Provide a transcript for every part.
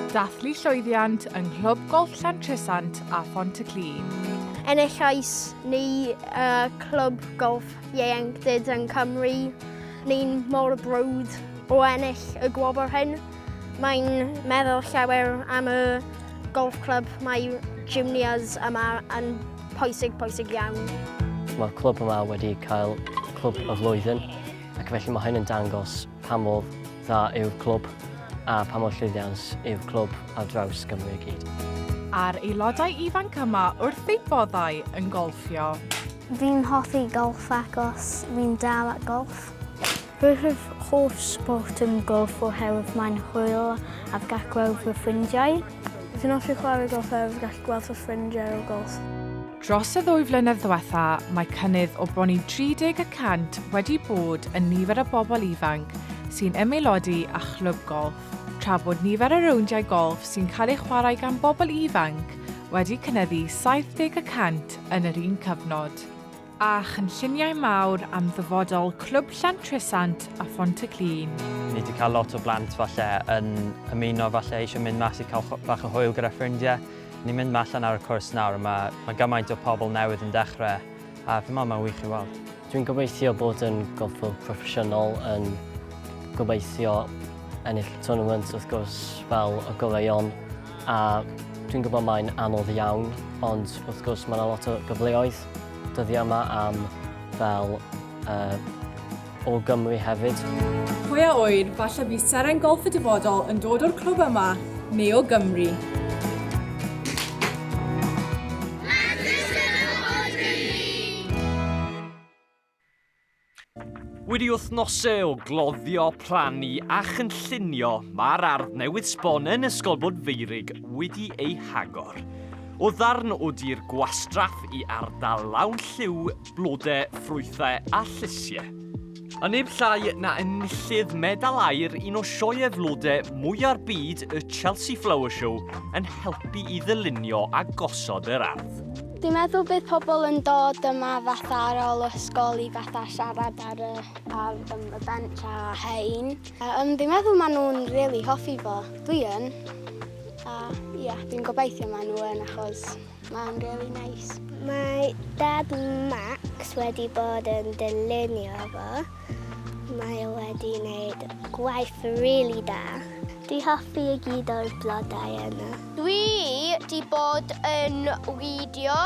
Dathlu llwyddiant yng Nghlwb Golff Llantrisant a Phontyclun. Enillais ni y clwb golff ieuenctid yng Nghymru. Ni'n mor browd o ennill y gwobr hyn. Mae'n meddwl llawer am y golf club. Mae juniors yma yn pwysig, pwysig iawn. Mae'r clwb yma wedi cael clwb y flwyddyn ac felly mae hyn yn dangos pa mor dda yw'r clwb a pa mor llwyddiannus yw'r clwb ar draws Gymru i gyd. A'r aelodau ifanc yma wrth eu boddau yn golffio. Fi'n hoffi golff achos fi'n dda at golff. Fy hoff sbort yn golff oherwydd mae'n hwyl a gall gweld fy ffrindiau. Fi'n hoffi chwarae golff oherwydd gall gweld fy ffrindiau o golff. Dros y ddwy flynedd ddiwetha, mae cynnydd o bron i 30 y cant wedi bod yn nifer y bobl ifanc sy'n ymaelodi â chlwb golff, tra bod nifer y rowndiau golff sy'n cael eu chwarae gan bobl ifanc wedi cynyddu 70 y cant yn yr un cyfnod. A chynlluniau mawr am ddyfodol Clwb Llantrisant a Phontyclun. Ni wedi cael lot o blant falle yn ymuno falle eisiau mynd mas i cael bach o hwyl gyda ffrindiau. Ni'n mynd allan ar y cwrs nawr a mae, mae gymaint o pobl newydd yn dechrau a fi'n meddwl mae'n wych i weld. Dwi'n gobeithio bod yn golffwr proffesiynol yn gobeithio ennill tournament wrth gwrs fel y goreuon a dwi'n gwybod mae'n anodd iawn ond wrth gwrs mae yna lot o gyfleoedd dyddiau yma am fel uh, o Gymru hefyd. Pwy a ŵyr, falle bydd seren golff y dyfodol yn dod o'r clwb yma neu o Gymru. Wedi wythnosau o gloddio, plannu a chynllunio, mae'r ardd newydd sbon yn Ysgol Bodfeurig wedi ei hagor. O ddarn o dir gwastraff i ardal lawn lliw, blode, ffrwythau a llysiau. A neb llai na enillydd medal aur un o sioeau flode mwya'r byd, y Chelsea Flower Show, yn helpu i ddylunio a gosod yr ardd. Dwi'n meddwl bydd pobl yn dod yma fatha ar ôl ysgol i fatha siarad ar y, ar um, y bench a hein. Um, dwi'n meddwl maen nhw'n really hoffi fo. Dwi yn. A ia, yeah, dwi'n gobeithio maen nhw yn achos Mae'n really nice. Mae dad Max wedi bod yn dylunio fo. Mae o wedi wneud gwaith really da. Dwi hoffi i gyd o'r blodau yna. Dwi di bod yn weedio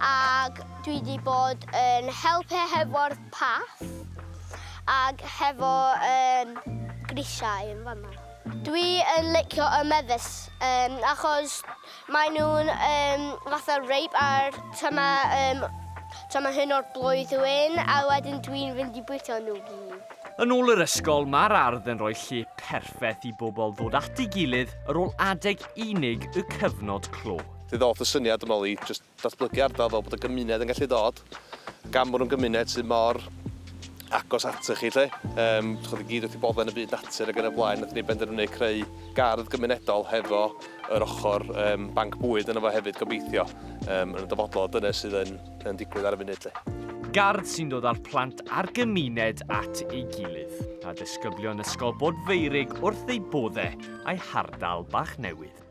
ac dwi di bod yn helpu hefo'r path ac hefo um, grisiau yn fanna. Dwi yn licio y mefus um, achos Maen nhw'n um, fatha rape ar tyma, um, tyma hyn o'r blwyddyn a wedyn dwi'n fynd i bwyta nhw gyd. Yn ôl yr ysgol, mae'r ardd yn rhoi lle perffaith i bobl ddod at ei gilydd ar ôl adeg unig y cyfnod clo. Fe ddoth y syniad yn ôl i jyst datblygu ardal fel bod y gymuned yn gallu dod, gan bod nhw'n gymuned sydd mor agos atoch chi 'lly. Yym, ch'od i gyd wrth eu boddau yn y byd natur ac yn y blaen, nathon ni benderfynu creu gardd gymunedol hefo yr ochr um, banc bwyd yno fo hefyd gobeithio um, yn y dyfodol, dyna sydd yn, yn digwydd ar y funud 'lly. Gardd sy'n dod â'r plant a'r gymuned at ei gilydd, a disgyblion Ysgol Bodfeurig wrth eu boddau a'i hardal bach newydd.